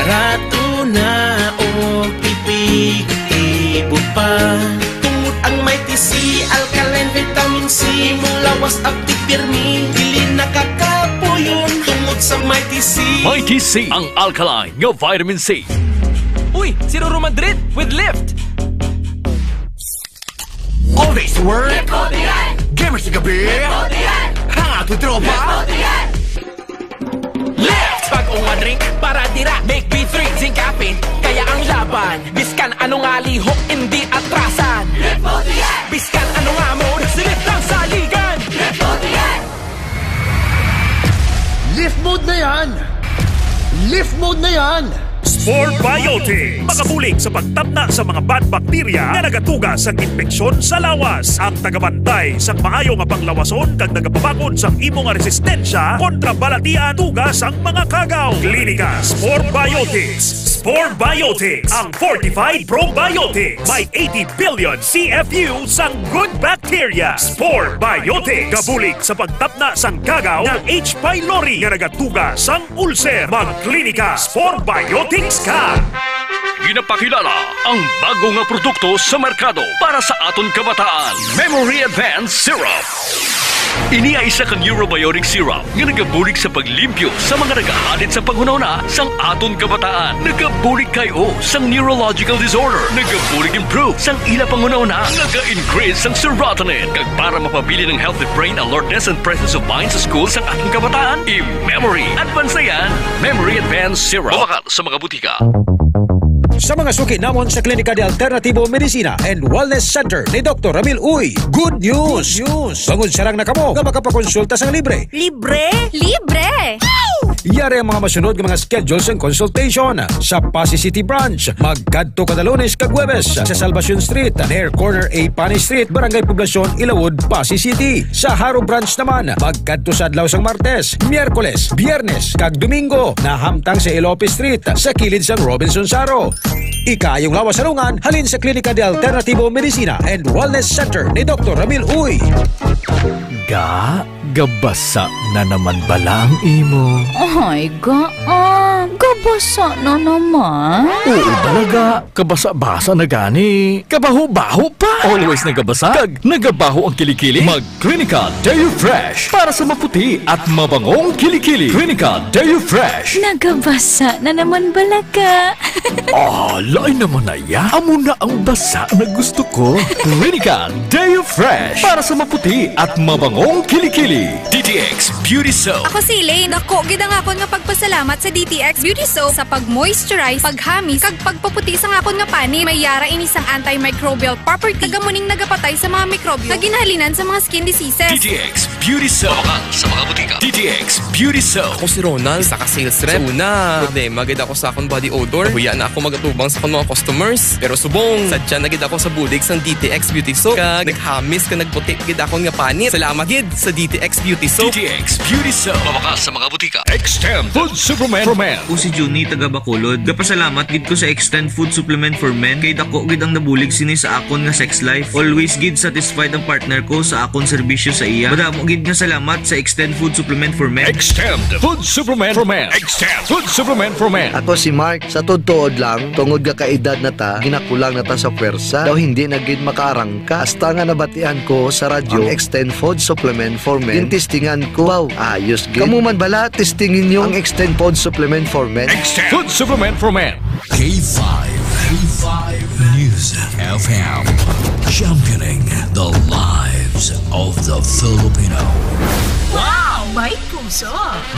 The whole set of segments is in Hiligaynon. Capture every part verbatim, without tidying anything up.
Tuna o pipig, ibo pa. Tungod ang Mighty C, alkaline vitamin C, mulawas at pirmi, dili nakakapuyon. Tungod sa Mighty C. Mighty C, ang alkaline nga vitamin C. Uy, si Ruru Madrid with Lift. Always work. Gamers sa gabi. Hangout with tropa. Lift! Bag-o nga drink para dira. Make B three, zinc caffeine, kaya ang laban. Biskan ano nga lihok, hindi atrasan. Biskan ano nga mode, silip lang saligan. Lift mode na yan! Lift mode na yan! Spore Biotics. Makabulig sa pagtapna sa mga bad bacteria nga nagatuga sang impeksyon sa lawas. Ang tagabantay sang maayo nga panglawason kag nagapabakod sang imo nga resistensya kontra balatian tuga sang mga kagaw. Klinika Spore Biotics. Spore Biotics, ang fortified probiotics. May eighty billion C F U sang good bacteria. Spore Biotics. Gabulig sa pagtapna sang kagaw nga H. pylori nga nagatuga sang ulcer. Magklinika Spore Biotics ka. Ginapakilala ang bago nga produkto sa merkado para sa aton kabataan, Memory Advance Syrup. Ini ay isa ka neurobiotic syrup nga nagabulig sa paglimpyo sa mga nagahalid sa panghunahuna sang aton kabataan. Nagabulig kay o sang neurological disorder. Nagabulig improve sang ila panghunahuna. Naga-increase sang serotonin. Kag para mapabilin ang healthy brain alertness and presence of mind sa school sang aton kabataan, i-Memory Advance na yan. Memory Advance Syrup. Mabakal sa mga butika. Sa mga suki namon sa Klinika de Alternativo Medicina and Wellness Center ni Doktor Ramil Uy, good news! Good news! Mangunsarang na kamo nga makapakonsulta sang libre. Libre? Libre! Yari ang mga masunod nga mga schedule sang consultation. Sa Passi City Branch, magkadto kada Lunes kag Huwebes sa Salvacion Street, near corner A Pani Street, Barangay Poblacion, Ilawod, Passi City. Sa Jaro Branch naman, magkadto sa adlaw sang Martes, Miyerkules, Biyernes, kag Domingo, nahamtang sa Elope Street, sa kilid sang Robinson Jaro. Ikaayong lawas sa lungan halin sa Klinika de Alternativo Medicina and Wellness Center ni Doktor Ramil Uy. Ga, gabasa na naman bala ang imo? Ay, ga, ah, gabasa na naman. Oo, bala, ga. Kabasa-basa na gani. Kabaho-baho pa. Always nagabasa. Kag nagabaho ang kilikili. Mag Clinica Deo Fresh para sa maputi at mabangong kilikili. Clinica Deo Fresh. Nagabasa na naman bala ka. Ah, lain naman na ya. Amo na ang basa na gusto ko. Clinica Deo Fresh para sa maputi at mabangong kilikili. D T X Beauty Soap. Ako si Elaine. Dako gid ang akon nga pagpasalamat sa D T X Beauty Soap sa pag-moisturize, paghamis, kag pagpaputi sang akon nga panit. May yara ini sang antimicrobial property, kag amo ning nagapatay sa mga mikrobyo nga ginhalinan sa mga skin diseases. D T X Beauty Soap. Mabakal sa mga butika. D T X Beauty Soap. Ako si Ronald, isa ka sales rep. Sa una, problema gid ako sa akong body odor. Nahuya na ako magatubang sa akong mga customers. Pero subong, sadya na gid ako sa bulig sang D T X Beauty Soap. Kag naghamis kag nagputi gid akon nga panit. Salamat gid sa D T X Beauty Soap. D T X Beauty Soap. Mabakal sa mga butika. Extend Food Supplement for Men. Ako si Junie, taga Bacolod. Gapasalamat gid ko sa Extend Food Supplement for Men kay dako gid ang nabulig sini sa akon nga sex life. Always gid satisfied ang partner ko sa akon serbisyo sa iya. Madamo gid nga salamat sa Extend Food Supplement for Men. Extend Food Supplement for Men. Extend Food Supplement for Men. Ako si Mark. Sa tuod-tuod lang, tungod nga kaedad na ta, ginakulang na ta sa pwersa. Daw hindi na gid makaarangka. Hasta nga nabatian ko sa radyo ang Extend Food Supplement for Men, gintistingan ko. Wow, ayos gid. Kamo man bala, testingi ninyo ang Extend Food Supplement for Men. Extend Food Supplement for Men. K five, K five News F M, championing the lives of the Filipino. Wow, may puso!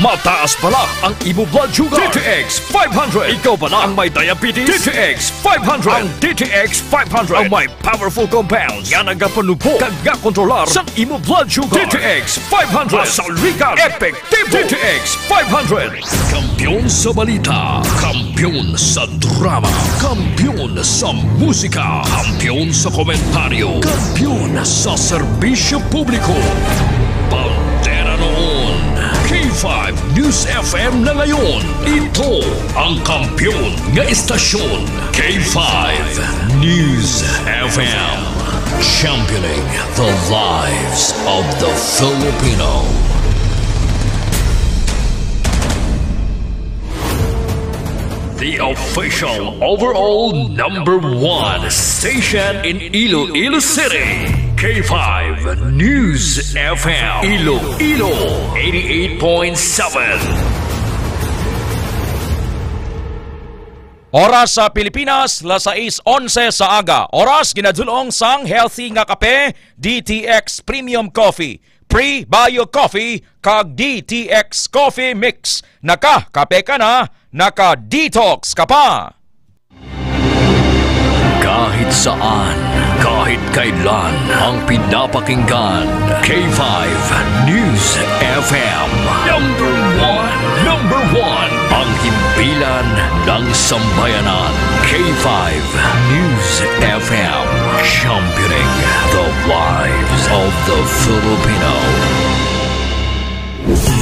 Mataas bala ang imo blood sugar. D T X five hundred. Ikaw bala ang may diabetes. D T X five hundred. Ang D T X five hundred ang may powerful compounds nga nagapanubo kag gakontrolar sa imo blood sugar. D T X five hundred. Masaligan, epektibo. D T X five hundred. Kampiyon sa balita, kampiyon sa drama, kampiyon sa musika, kampiyon sa komentaryo, kampiyon sa serbisyo publiko. Bandera noon, K five News F M na ngayon. Ito ang kampiyon nga estasyon, K five News F M. Championing the lives of the Filipino. The official overall number one station in Iloilo City, K five News F M, Iloilo, eighty-eight point seven. Oras sa Pilipinas, las sais onse sa aga. Oras ginadulong sang healthy nga kape, D T X Premium Coffee, Pre-Bio Coffee, kag D T X Coffee Mix. Naka-kape ka na, naka-detox ka pa. Kahit saan, kahit kailan, ang pinapakinggan, K five News F M. Number one, number one, ang himpilan ng sambayanan. K five News F M, championing the lives of the Filipino.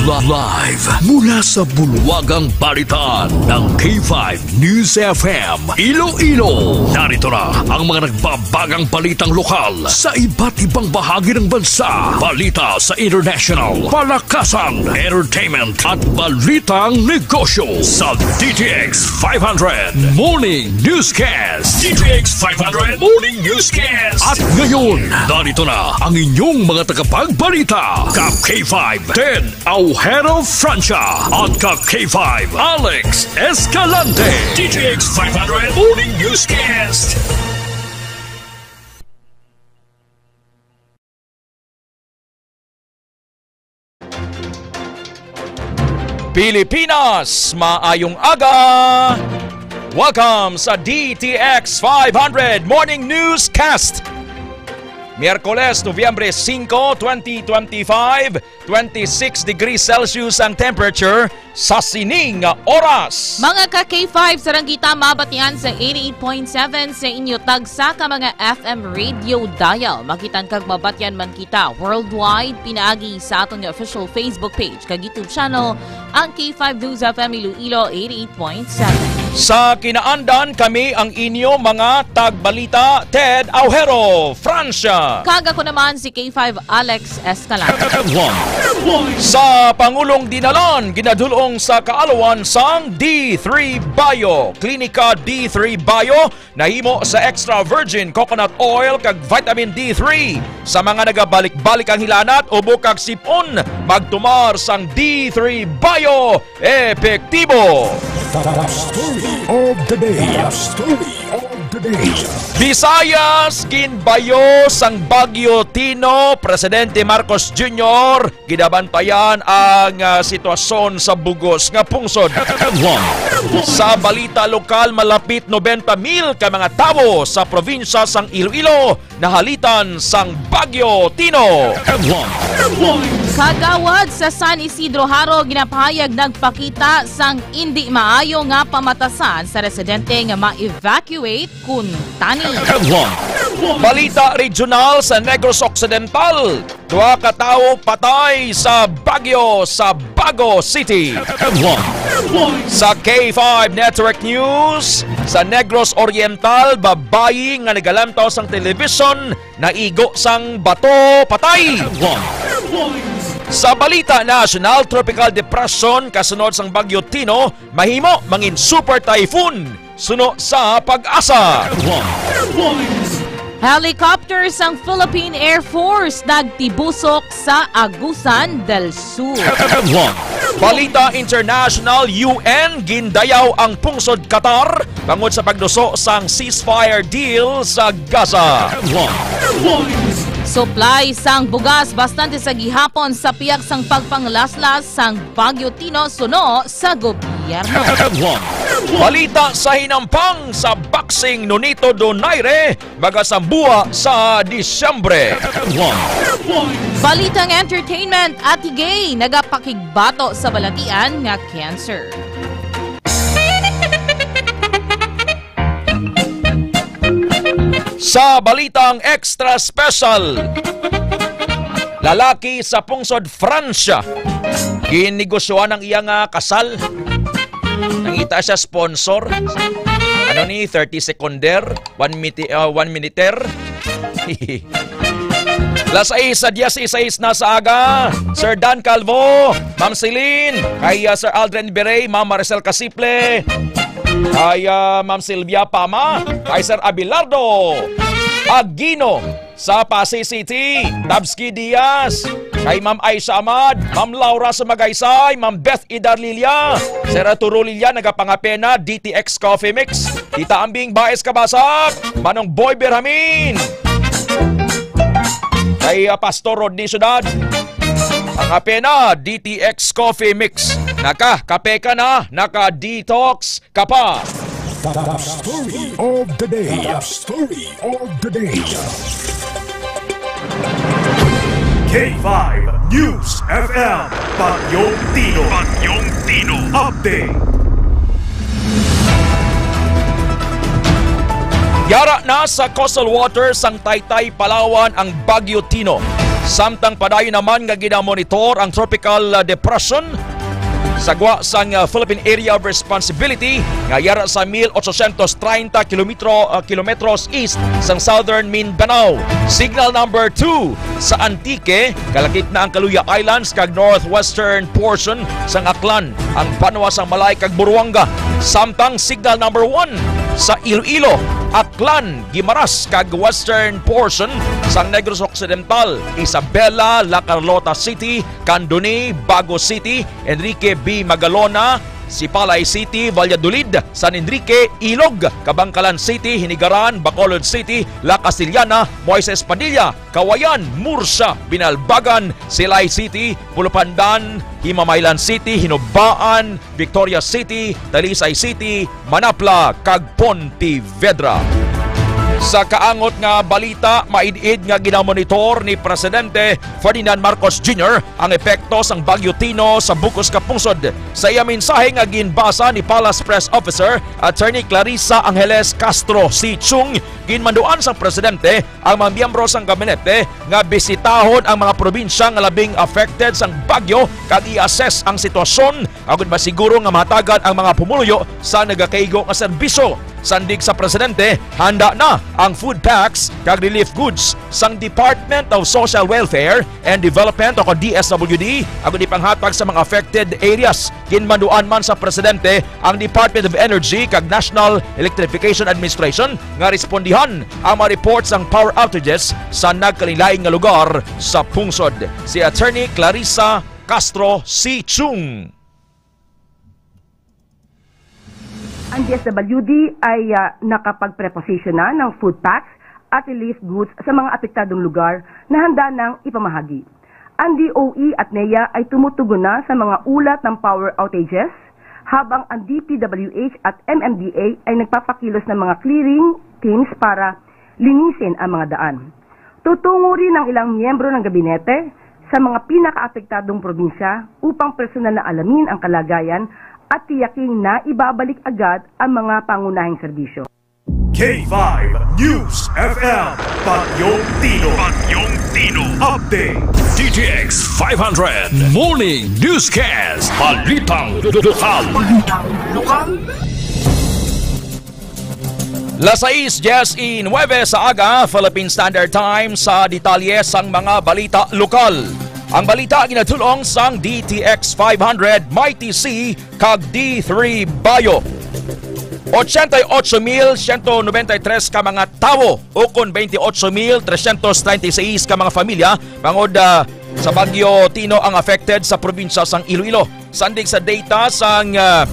Live mula sa bulwagang balitaan ng K five News F M Iloilo. Narito na ang mga nagbabagang balitang lokal sa iba't ibang bahagi ng bansa. Balita sa international, palakasan, entertainment, at balitang negosyo sa D T X five hundred Morning Newscast. D T X five hundred Morning Newscast. At ngayon, narito na ang inyong mga tagapagbalita, ka K five Ted Aujero Francia at ka K five Alex Escalante. D T X five hundred Morning Newscast. Pilipinas, maayong aga! Welcome sa D T X five hundred Morning Newscast. Miyerkules, Nobyembre singko, twenty twenty-five, twenty-six degrees Celsius ang temperature sa sining nga oras. Mga ka K five, sarang kita mabatian sa eighty-eight point seven sa inyo tagsa ka mga F M radio dial. Makitan kag mabatian man kita worldwide pinaagi sa aton nga official Facebook page kag YouTube channel, ang K five News F M Iloilo eighty-eight point seven. Sa kinaandan, kami ang inyo mga tagbalita, Ted Aujero, Francia. Kag ako naman si K five Alex Escalante. Sa pangulong dinalan, ginadulong sa kaalawan sang D three Bio. Klinika D three Bio nahimo sa extra virgin coconut oil kag vitamin D three. Sa mga nagabalik-balik ang hilanat, ubo kag sipon, magtumar sang D three Bio. Epektibo. The story of the day. The story of the day. Visayas, ginbayo sang Bagyo Tino, Presidente Marcos Junior, ginabantayan ang, ah, sitwasyon sa bugos nga pungsod. Sa balita lokal, malapit nobenta mil ka mga tawo sa probinsya sang Iloilo nahalitan sang Bagyo Tino. Kagawad sa San Isidro Jaro ginapahayag nagpakita sang indi maayo nga pamatasan sa residente nga ma-evacuate kuntani. Balita regional sa Negros Occidental, duha ka tawo patay sa bagyo sa Bago City. Sa K five Network News, sa Negros Oriental, babayi nga nagalantaw sang telebisyon, naigo sang bato, patay. Sa balita nasyonal, Tropical Depression kasunod sang Bagyo Tino mahimo mangin super typhoon, suno sa PAGASA. Helicopter sang Philippine Air Force nagtibusok sa Agusan del Sur. Balita international, U N gindayaw ang pungsod Qatar bangod sa pagduso sang ceasefire deal sa Gaza. Supply sang bugas bastante sa gihapon sa pihak sang pagpanglaslas sang Bagyo Tino suno sa gobyerno. Balita sa hinampang, sa boxing, Nonito Donaire magasambuha sa Disyembre. Balitang entertainment, Ate Gay nagapakigbato sa balatian nga cancer. Sa balitang extra special, lalaki sa pungsod Francia, ginegosyohan ang iya nga kasal. Nangita siya sponsor. Ano ni, thirty seconder, one miti-, ah, one minuter. Las sais sa dieciséis na sa aga, Sir Dan Calvo, Ma'am Celine, kay, ah, Sir Aldrin Berey, Ma'am Maricel Casiple, Kay, ah, Ma'am Sylvia Pama, kay Sir Abelardo Aquino sa Passi City, Tabsky Diaz, kay Ma'am Aisha Ahmad, Ma'am Laura Sumagaysay, Ma'am Beth Idarlilia, Sir Arturo Lilia, nagapangapena, D T X Coffee Mix, Tita Ambing Baez Kabasak, Manong Boy Berhamin. Kay, ah, Pastor Rodney Sudad, ang apena, D T X Coffee Mix. Naka, kape ka na, naka-detox ka pa. Top story of the day. Top story of the day. K five News F M, Bagyong Tino. Bagyong Tino. Update. Yara na sa coastal water sang Taytay, Palawan ang Bagyo Tino. Samtang padayon naman nga ginamonitor ang tropical, uh, depression sa gwa sang, uh, Philippine Area of Responsibility nga yara sa mil ochocientos treinta kilometro, uh, kilometros east sang southern Mindanao. Signal number two sa Antique, kalakip na ang Caluya Islands kag northwestern portion sang Aklan, ang banwa sang Malay kag Buruanga. Samtang signal number one sa Iloilo, Aklan, Guimaras kag western portion sang Negros Occidental, Isabela, La Carlota City, Candoni, Bago City, Enrique B. Magalona, Sipalay City, Valladolid, San Enrique, Ilog, Kabankalan City, Hinigaran, Bacolod City, La Castellana, Moises Padilla, Kawayan, Murcia, Binalbagan, Silay City, Pulupandan, Himamaylan City, Hinubaan, Victoria City, Talisay City, Manapla, kag Pontevedra. Sa kaangot nga balita, maid-id nga ginamonitor ni Presidente Ferdinand Marcos Junior ang epekto sang Bagyo Tino sa bug-os nga pungsod. Sa iya mensahe nga ginbasa ni Palace Press Officer Attorney Clarissa Angeles Castro C. Chung, ginmanduan sang presidente ang mga miyembro sang gabinete nga bisitahon ang mga probinsya nga labing affected sang bagyo kag i-assess ang sitwasyon agud masiguro nga mahatagan ang mga pumuluyo sa nagakaigo nga serbisyo. Sandig sa presidente, handa na ang food packs kag relief goods sang Department of Social Welfare and Development o kon D S W D agud ipanghatag sa mga affected areas. Ginmanduan man sa presidente ang Department of Energy kag National Electrification Administration nga respondihan ang mga report sang power outages sa nagkalainlain nga lugar sa pungsod. Si Attorney Clarissa Castro C. Chung. Ang D S W D ay, ah, nakapag-preposition na ng food packs at relief goods sa mga apektadong lugar na handa nang ipamahagi. Ang D O E at NEA ay tumutugon na sa mga ulat ng power outages, habang ang D P W H at M M D A ay nagpapakilos ng mga clearing teams para linisin ang mga daan. Tutungo rin ang ilang miyembro ng gabinete sa mga pinakaapektadong probinsya upang personal na alamin ang kalagayan at tiyaking naibabalik agad ang mga pangunahing serbisyo. K five News F M, Bagyong Tino. Bagyong Tino. Update. D T X five hundred Morning Newscast. Balitang lokal. Balitang lokal. Las sais dies y nueve sa aga, Philippine Standard Time, sa detalye sang mga balita lokal. Ang balita ginatulong sang D T X five hundred, Mighty C, kag D three Bayo. Ochenta y ocho mil ciento noventa y tres ka mga tawo, ukon veinte y ocho mil trescientos treinta y seis ka mga pamilya bangod, ah, sa Bagyo Tino ang affected sa probinsya sang Iloilo. Sandig sa data sang, ah,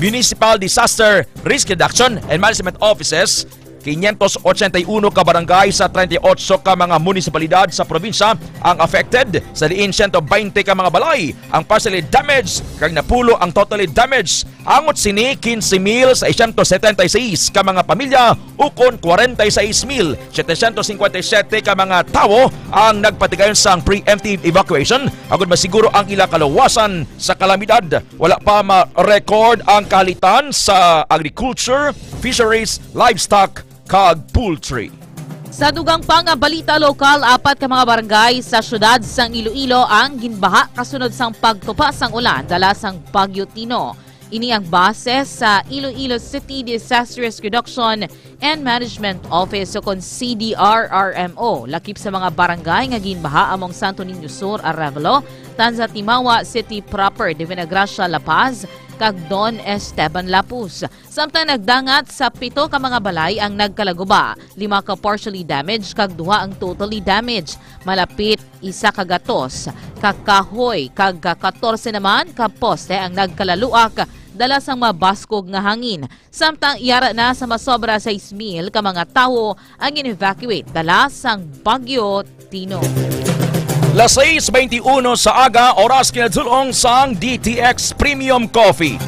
Municipal Disaster Risk Reduction and Management Offices, quinientos ochenta y uno ka barangay sa treinta y ocho ka mga munisipalidad sa probinsya ang affected, sa diin siyento baynte ka mga balay ang partially damaged kag napulo ang totally damaged. Angot sini, quince mil seiscientos setenta y seis ka mga pamilya, ukon cuarenta y seis mil setecientos cincuenta y siete ka mga tawo ang nagpatigayon sang preemptive evacuation agud masiguro ang ila kaluwasan sa kalamidad. Wala pa ma-record ang kahalitan sa agriculture, fisheries, livestock, kag poultry. Sa dugang pa nga balita lokal, apat ka mga barangay sa siyudad sang Iloilo ang ginbaha kasunod sang pagtupa sang ulan dala sang Bagyo Tino. Ini ang base sa Iloilo City Disaster Risk Reduction and Management Office o kon C D R R M O, lakip sa mga barangay nga ginbaha among Santo Niño Sur, Arevalo, Tanza Timawa City Proper, Divina Gracia, La Paz, kag Don Esteban Lapus. Samtang nagdangat sa pito ka mga balay ang nagkalaguba, lima ka partially damaged kag duha ang totally damaged. Malapit isa ka gatos ka kahoy kag ka katorse naman ka poste ang nagkalaluak dala sang mabaskog nga hangin. Samtang yara na sa masobra sais mil ka mga tawo ang gin-evacuate dala sang Bagyo Tino. Las sais beintiuno sa aga, oras kinadulong sang D T X Premium Coffee.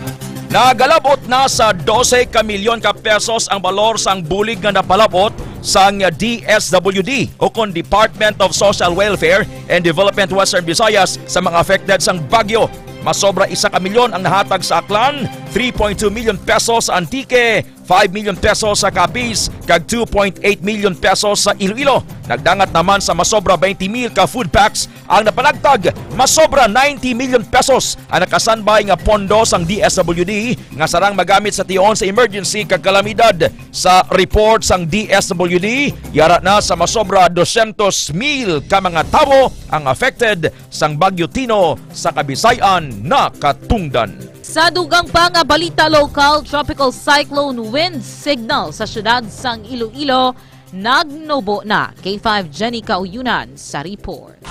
Nagalabot na sa dose ka milyon ka pesos ang balor sang bulig nga napalabot sang D S W D, o kon Department of Social Welfare and Development Western Visayas, sa mga affected sang bagyo. Masobra isa ka milyon ang nahatag sa Aklan, three point two million pesos sa Antique, five million pesos sa Capiz, kag two point eight million pesos sa Iloilo. Nagdangat naman sa masobra twenty mil ka food packs ang napanagtag. Masobra ninety million pesos ang nakasanbay nga pondo sang D S W D nga sarang magamit sa tion sa emergency kag kalamidad. Sa report sang D S W D, yara na sa masobra dosyentos mil ka mga tawo ang affected sang Bagyo Tino sa Kabisayan nakatungdan. Sa dugang pa nga balita lokal, tropical cyclone wind signal sa siyudad sang Iloilo nagnubo na. K five Jenny Kauyunan sa report.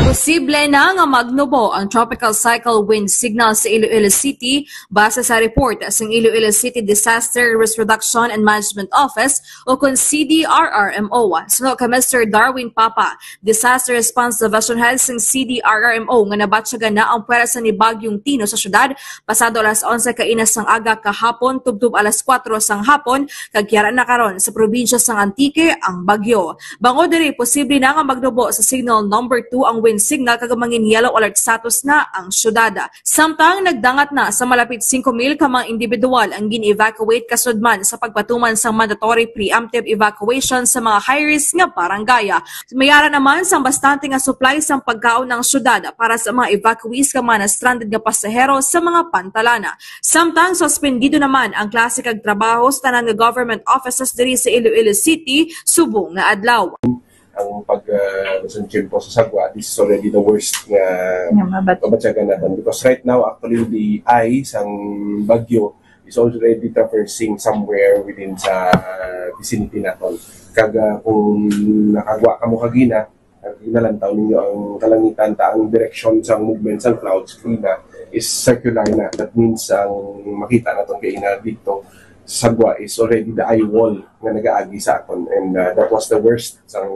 Posible na nga magnubo ang tropical cycle wind signal sa Iloilo City, base sa report sang Iloilo City Disaster Risk Reduction and Management Office, o kon C D R R M O. Suno kay Mister Darwin Papa, Disaster Response Division Head sang C D R R M O, nga nabatyagan na ang pwersa ni Bagyong Tino sa syudad pasado alas onse kaina sang aga kahapon tubtob alas kuwatro sang hapon, kag yara na karon sa probinsya sang Antique ang bagyo. Bangod diri, posible na nga magnubo sa signal number two ang wind signal kag mangin yellow alert status na ang syudad. Samtang nagdangat na sa malapit singko mil ka mga individual ang gin-evacuate kasud man sa pagpatuman sang mandatory preemptive evacuation sa mga high-risk nga barangay. Mayara naman sang bastante nga supply sang pagkaon ang syudad para sa mga evacuees kag mga na-stranded nga pasahero sa mga pantalan. Samtang suspendido naman ang klase kag trabaho sa tanan nga government offices diri sa Iloilo City subong nga adlaw. Ang pag, ah, sa tiyempo sa sagwa, this is already the worst nga Nga mabat- mabatyagan naton. Because right now, actually, the eye sang bagyo is already traversing somewhere within sa vicinity naton. Kag, ah, kung nakagwa kamo kagina, kag nalantaw ninyo ang kalangitan, ta ang direksyon sang movement sang clouds kagina is circular na. That means, ang makita naton kagina dito sa sagwa is already the eye wall nga nagaagi sa aton. And, ah, that was the worst sang,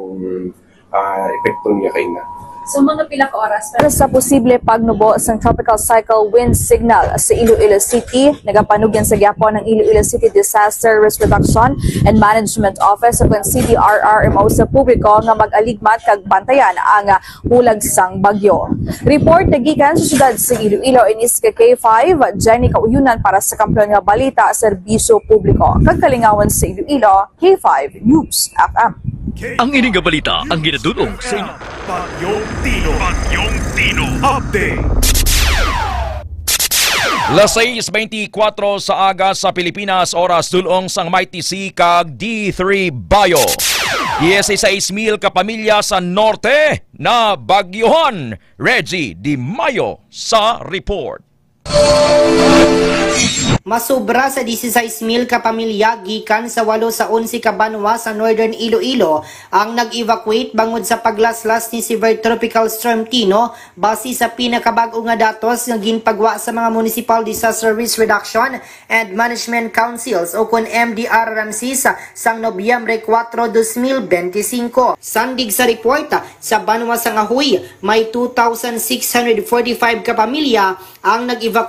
ah, epekto niya kagina. So, mga pila ka oras pa? Sa posible pagnubo sang tropical cycle wind signal sa Iloilo City, nagapanugyan sa gihapon ang Iloilo City Disaster Risk Reduction and Management Office, o kon C D R R M O, sa publiko nga mag-aligmat kag bantayan ang, ah, hulag sang bagyo. Report nagikan sa siyudad sa Iloilo, inis ka K five, Jenny Kauyunan para sa Kampiyon nga Balita, Serbisyo Publiko kag Kalingawan sa Iloilo, K five News F M. Ang ini nga balita ang ginadul-ong sa inyo. Bagyong Tino. Bagyong Tino. Update. Las sais beintikwatro sa aga sa Pilipinas, oras dul-ong sang Mighty C kag D three Bayo. Dieciséis mil ka pamilya sa norte na bagyohan. Reggie Di Mayo sa report. Masubra sa dieciséis mil ka pamilya gikan sa walo sa onse ka banwa sa Northern Iloilo ang nag-evacuate bangod sa paglaslas ni Severe Tropical Storm Tino, base sa pinakabag-o nga datos nga ginpagwa sa mga Municipal Disaster Risk Reduction and Management Councils, o kon M D R R M Cs, sang Nobyembre kuwatro, dos mil benti singko. Sandig sa report, sa banwa sang Ajuy, may two thousand six hundred forty-five ka pamilya ang nag-evacuate.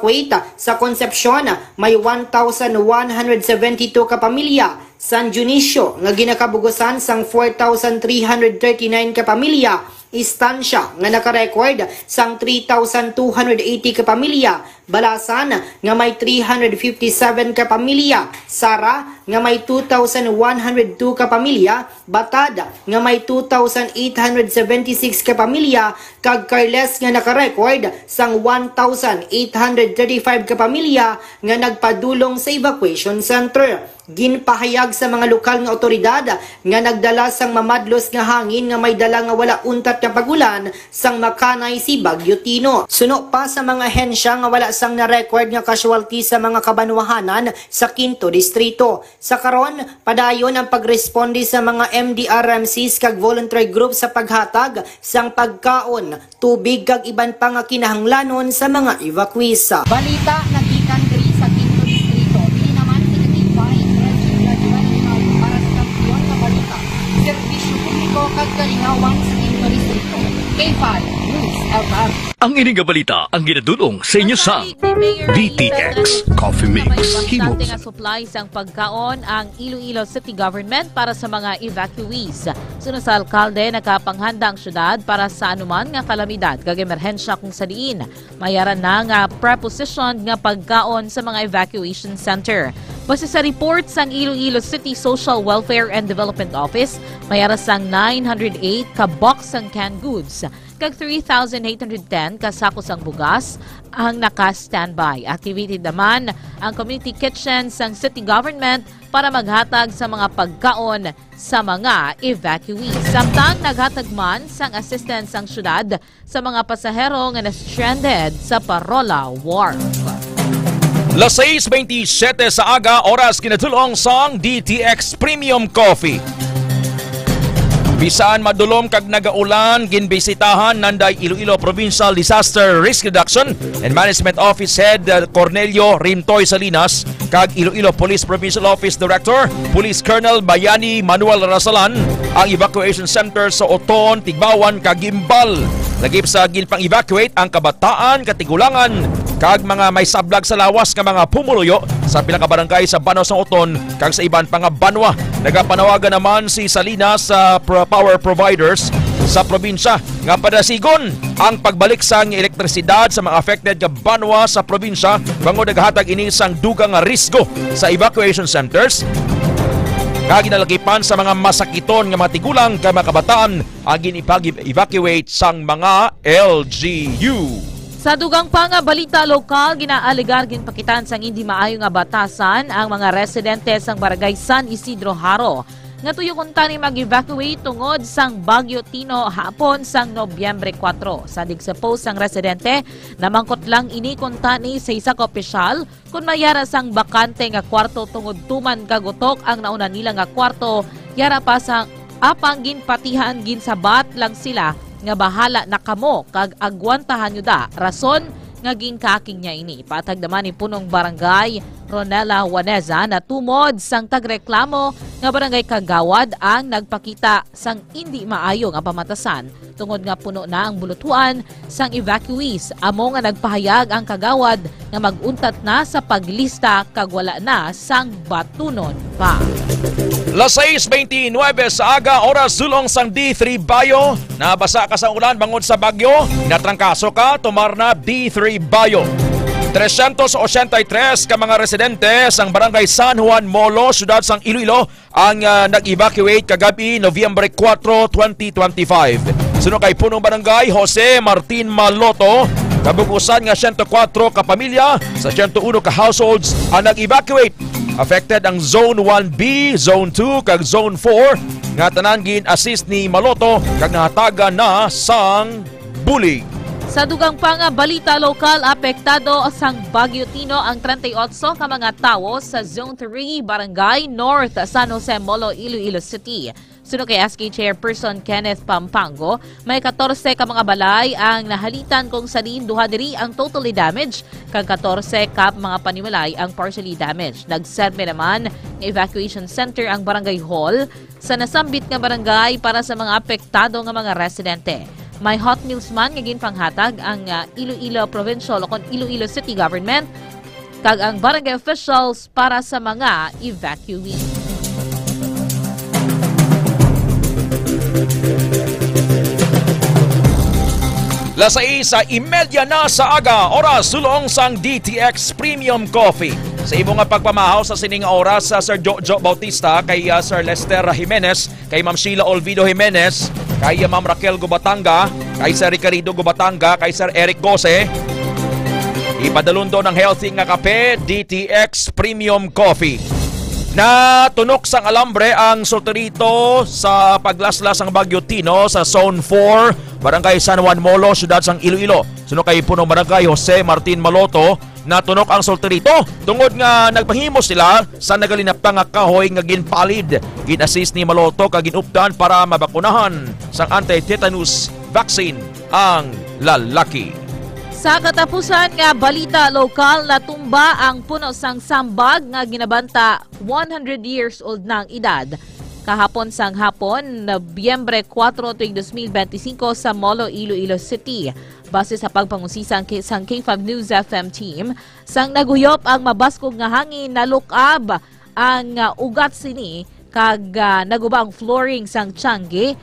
Sa Concepcion, may one thousand one hundred seventy-two ka pamilya. San Dionisio, nga ginakabugusan sang four thousand three hundred thirty-nine ka pamilya. Estancia, nga nakarecord sang three thousand two hundred eighty ka pamilya. Balasan nga may three hundred fifty-seven ka pamilya, Sara nga may two thousand one hundred two ka pamilya, Batad nga may two thousand eight hundred seventy-six ka pamilya, kag Carles nga naka-record sang one thousand eight hundred thirty-five ka pamilya nga nagpadulong sa evacuation center. Ginpahayag sa mga lokal nga awtoridad nga nagdala sang mamadlos nga hangin nga may dala nga wala untat nga pag-ulan sang makanay si Bagyo Tino. Suno pa sa mga ahensya nga wala sang na-record nga casualty sa mga kabanwahanan sa Quinto Distrito. Sa karon, padayon ang pagresponde sa mga M D R M Cs kag voluntary group sa paghatag sang pagkaon, tubig kag iban pa nga kinahanglanon sa mga evacuees. Balita nagikan diri sa Quinto Distrito. Dili naman sa naging bahin, Reggie Gradual Rinaldo para sa kampiyon nga balita, serbisyo publiko kag kalingawan sa Quinto Distrito. K five News F M. Ang ini nga balita ang ginadul-ong sa inyo sa D T X Coffee Mix. Himo sa supply sang pagkaon ang Iloilo City Government para sa mga evacuees. Suno sa alkalde, nakapanghanda ang syudad para sa anuman nga kalamidad kag emerhensya, kung sa diin maayaran na nga prepositioned nga pagkaon sa mga evacuation center. Base sa report sang Iloilo City Social Welfare and Development Office, may ara sang nine hundred eight ka box sang canned goods kag three thousand eight hundred ten ka sako sang bugas ang naka-standby. Activated naman ang community kitchen sang city government para maghatag sa mga pagkaon sa mga evacuees. Samtang naghatag man sang assistance ang syudad sa mga pasahero nga na-stranded sa Parola Wharf. Las sais bentisiete sa aga, oras kinatulong sang D T X Premium Coffee. Bisan madulom kag nagaulan, ginbisitahan nanday Iloilo Provincial Disaster Risk Reduction and Management Office Head, uh, Cornelio Rintoy Salinas kag Iloilo Police Provincial Office Director, Police Colonel Bayani Manuel Rasalan, ang evacuation center sa Oton, Tigbawan, kag Guimbal. Lagip sa ginpang-evacuate ang kabataan, katigulangan, kag mga may sablag sa lawas nga mga pumuluyo sa pila ka barangay sa Banwa sang Oton kag sa iban pa nga banwa. Nagapanawagan naman si Salinas sa pro-, power providers sa probinsya nga padasigon ang pagbalik sang elektrisidad sa mga affected nga banwa sa probinsya, bangod nagahatag ini sang dugang nga risgo sa evacuation centers, nga ginalagipan sa mga masakiton nga mga tigulang kag mga kabataan ang ginipag-evacuate sang mga L G U. Sa dugang pa nga balita lokal, ginaalegar ginpakitaan sang indi maayo nga batasan ang mga residente sang Barangay San Isidro Jaro nga tuyo kuntani mag-evacuate tungod sang Bagyo Tino hapon sang Nobyembre kuwatro. Sa digsa post sang residente, namangkot lang ini kuntani sa isa ka opisyal kon may ara sang bakante nga kwarto tungod tuman kag utok ang nauna nila nga kwarto, yara pa sa apang ginpatihan, ginsabat lang sila nga bahala na kamo kag agwantahan nyo da, rason nga ginkaking niya ini. Patag naman ni Punong Barangay Ronela Juaneza, natumod sang tagreklamo nga barangay kagawad ang nagpakita sang indi maayo nga pamatasan, tungod nga puno na ang bulutuan sang evacuees, amo nga nagpahayag ang kagawad nga mag-untat na sa paglista kag wala na sang batunon pa. Las sais bentisiete sa aga, oras dulong sang D three Bayo. Nabasa ka sa ulan bangod sa bagyo? Natrangkaso ka? Tumar na D three Bayo. Trescientos ochenta y tres ka mga residente sang Barangay San Juan Molo, siyudad sang Iloilo, ang, ah, nag-evacuate kagab-i, Nobyembre kuwatro, twenty twenty-five. Suno kay Punong Barangay Jose Martin Maloto, kabug-usan nga siyento kuwatro ka pamilya sa siyento uno ka households ang nag-evacuate. Affected ang Zone one B, Zone two, kag Zone four, nga tanan gin-assist ni Maloto kag nahatagan na sang bulig. Sa dugang pa nga balita lokal, apektado sang Bagyo Tino ang treinta y ocho ka mga tawo sa Zone three, Barangay North, San Jose Molo, Iloilo City. Suno kay S K Chairperson Kenneth Pampango, may katorse ka mga balay ang nahalitan, kung sa diin duha diri ang totally damaged kag katorse ka mga panimalay ang partially damaged. Nagserbi naman nga evacuation center ang Barangay Hall sa nasambit nga barangay para sa mga apektado nga mga residente. May hot meals man nga ginpanghatag ang, ah, Iloilo Provincial o kon Iloilo City Government kag ang barangay officials para sa mga evacuee. Alas sais y media na sa aga, oras dulong sang D T X Premium Coffee. Sa imo nga pagpamahaw sa sining oras, sa Sir Jojo Bautista, kay, ah, Sir Lester Jimenez, kay Ma'am Sheila Olvido Jimenez, kay, ah, Ma'am Raquel Gubatanga, kay Sir Ricardo Gubatanga, kay Sir Eric Gose. Ipadalon do ng healthy nga kape, D T X Premium Coffee. Natunok sang alambre ang solterito sa paglaslas sang Bagyo Tino sa Zone four, Barangay San Juan Molo, siyudad sang Iloilo. Suno kay Punong Barangay Jose Martin Maloto, natunok ang solterito tungod nga nagpahimo sila sa nagalinapta nga kahoy nga ginpalid. Gin-assist ni Maloto kag ginupdan para mabakunahan sang anti-tetanus vaccine ang lalaki. Sa katapusan nga balita lokal, natumba ang puno sang sambag nga ginabanta one hundred years old na ang edad. Kahapon sang hapon, Nobyembre kuwatro tuig dos mil benti singko, sa Molo, Iloilo City. Base sa pagpangusisa sang K five News F M team, sang naguyop ang mabaskog nga hangin, nalukab ang, ah, ugat sini kag, ah, naguba ang flooring sang tiyangge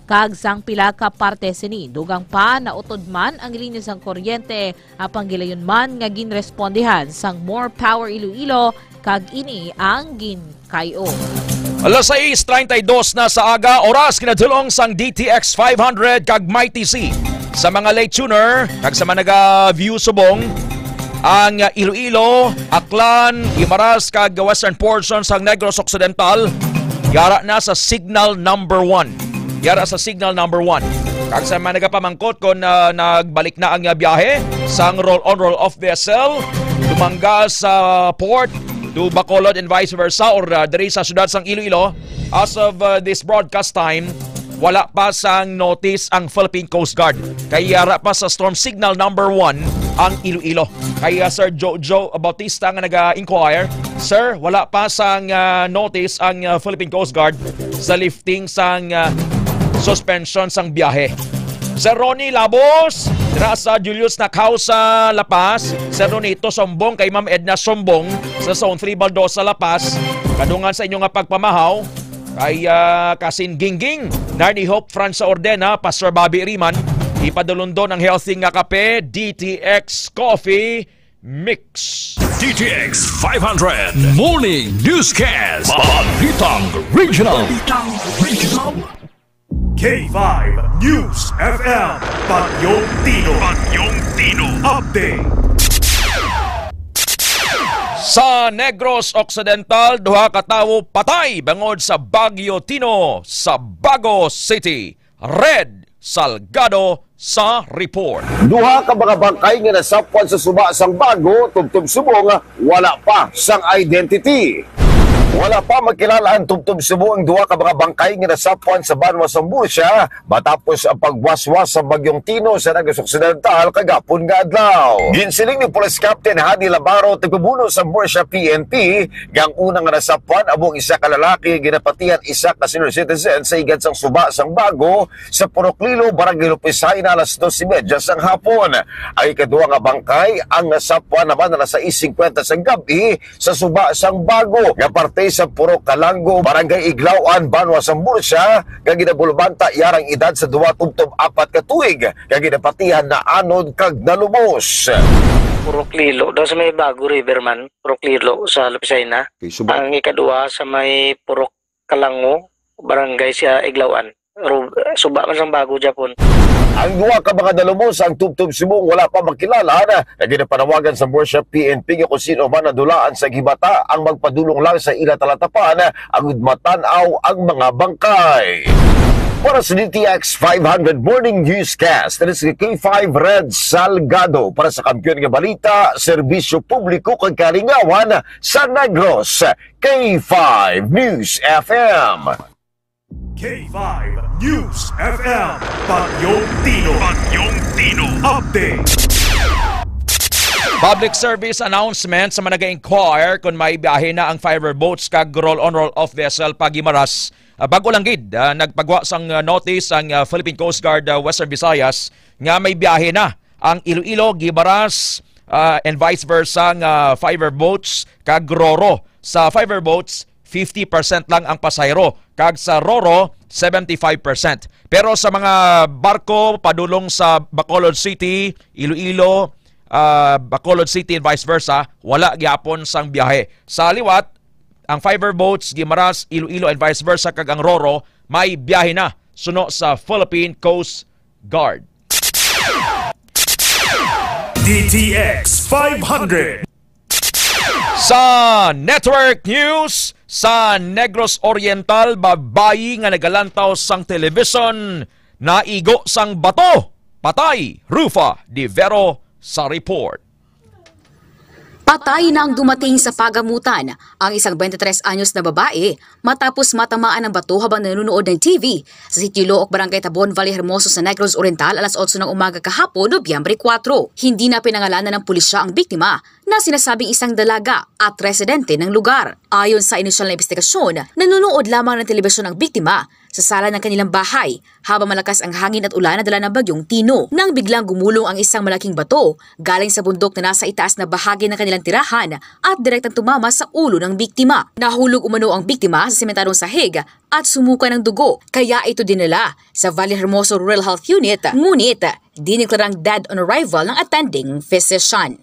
kag sang pila ka parte sini. Dugang pa, nautod man ang linya sang kuryente, apang gilayon man nga ginrespondihan sang More Power Iloilo kag ini ang ginkay-o. Alas sais treinta y dos na sa aga, oras kinadulong sang D T X five hundred kag Mighty C. Sa mga late tuner kag sa mga naga-view subong, ang Iloilo, Aklan, Guimaras kag western portion sang Negros Occidental yara na sa signal number one. Yara sa signal number one. Kag sa mga nagapamangkot kung, ah, nagbalik na ang, ah, biyahe sang roll on, roll off vessel, Dumangas sa port to Bacolod and vice versa, or, ah, diri sa siyudad sang Iloilo, as of, ah, this broadcast time, wala pa sang notice ang Philippine Coast Guard. Kay yara pa sa storm signal number one ang Iloilo. Kay, ah, Sir Jojo Bautista nga naga-inquire, "Sir, wala pa sang, ah, notice ang, ah, Philippine Coast Guard sa lifting sang, ah, suspension sang biyahe." Sir Ronnie Labos, dira sa Julius Nakhaw sa La Paz. Sir Ronnie, ito sumbong kay Ma'am Edna Sumbong sa Zone three Baldosa, La Paz. Kadungan sa inyo nga pagpamahaw kay, ah, Kasin Gingging, Narni Hope Franz sa Ordena, Pastor Bobby Riman, ipadulundon ang healthy nga kape, D T X Coffee Mix. D T X five hundred Morning Newscast. Balitang Regional. Balitang Regional. K five News F M, Bagyong Tino. Bagyong Tino. Update. Sa Negros Occidental, duha ka tawo patay bangod sa Bagyo Tino sa Bago City. Red Salgado sa report. Duha ka mga bangkay nga nasapwan sa suba sang Bago, tubtob subong, wala pa sang identity. Wala pa makilala ang tubtob subong ang duha ka mga bangkay nga nasapwan sa banwa sang Murcia matapos ang pagwaswas sa Bagyong Tino sa Negros Occidental kagapon nga adlaw. Ginsiling ni Police Captain Hadi Labaro, tagpamuno sa Murcia P N P, nga ang una nga nasapwan amo ang isa ka lalaki nga ginapatihan isa ka senior citizen sa higad sang suba sang Bago sa Purok Lilo, Barangay Lopez Jaena, alas dos y media sang hapon. Ang ikaduha nga bangkay ang nasapwan naman alas sais singkwenta sang gab-i sa suba sang Bago nga parte sa Purok Kalango, Barangay Iglaw-an, banwa sa Murcia, nga ginabulbanta yara ang edad sa duha tubtob apat ka tuig nga ginapatihan na anod kag nalumos. Purok Lilo daw sa may Bago River man, Purok Lilo sa Lopez Jaena. Kay suba. Ang ikaduha sa may Purok Kalango, barangay sa Iglaw-an. Ru-, suba man sang Bago, Japon. Ang duha ka mga nalumos ang tubtob subong wala pa makilala na nga ginapanawagan sa Murcia P N P nga kung sino man nadulaan sa gibata ang magpadulong lang sa ila talatapan agud matan-aw ang mga bangkay. Para sa D T X five hundred Morning Newscast, this is K five Red Salgado para sa Kampiyon nga Balita, Serbisyo Publiko kag Kalingawan sa Negros, K five News F M. K five News F M, Bagyong Tino. Bagyong Tino. Update. Public service announcement sa mga nag-inquire kung may biyahe na ang fiber boats kag roll-on, roll-off vessel pa Guimaras. Ah, bago lang gid, ah, nagpagwa sang, ah, notice ang, ah, Philippine Coast Guard, ah, Western Visayas nga may biyahe na ang Iloilo, Guimaras, ah, and vice versa nga fiber boats kag Roro. Sa fiber boats, fifty percent lang ang pasahero. kag sa Roro, seventy-five percent. Pero sa mga barko padulong sa Bacolod City, Iloilo, ah, Bacolod City and vice versa, wala gyapon sang biyahe. Sa liwat, ang fiver boats, Guimaras, Iloilo and vice versa, kag ang Roro, may biyahe na suno sa Philippine Coast Guard. D T X five hundred. Sa network news, sa Negros Oriental, babayi nga nagalantaw sang television, naigo sang bato. Patay, Rufa de Vero sa report. Patay na ang dumating sa pagamutan ang isang twenty-three anyos na babae matapos matamaan ng bato habang nanonood ng T V sa Sitio Look, Barangay Tabon, Valle Hermoso sa Negros Oriental, alas otso ng umaga kahapon, Nobyembre kuwatro. Hindi na pinangalanan ng pulisya ang biktima na sinasabing isang dalaga at residente ng lugar. Ayon sa inisyal na investigasyon, nanonood lamang ng telebisyon ang biktima sa sala ng kanilang bahay habang malakas ang hangin at ulan na dala ng Bagyong Tino, nang biglang gumulong ang isang malaking bato galing sa bundok na nasa itaas na bahagi ng kanilang tirahan at direktang tumama sa ulo ng biktima. Nahulog umano ang biktima sa sementarong sahig at sumuka ng dugo, kaya ito dinala sa Valle Hermoso Rural Health Unit, ngunit diniklarang dead on arrival ng attending physician.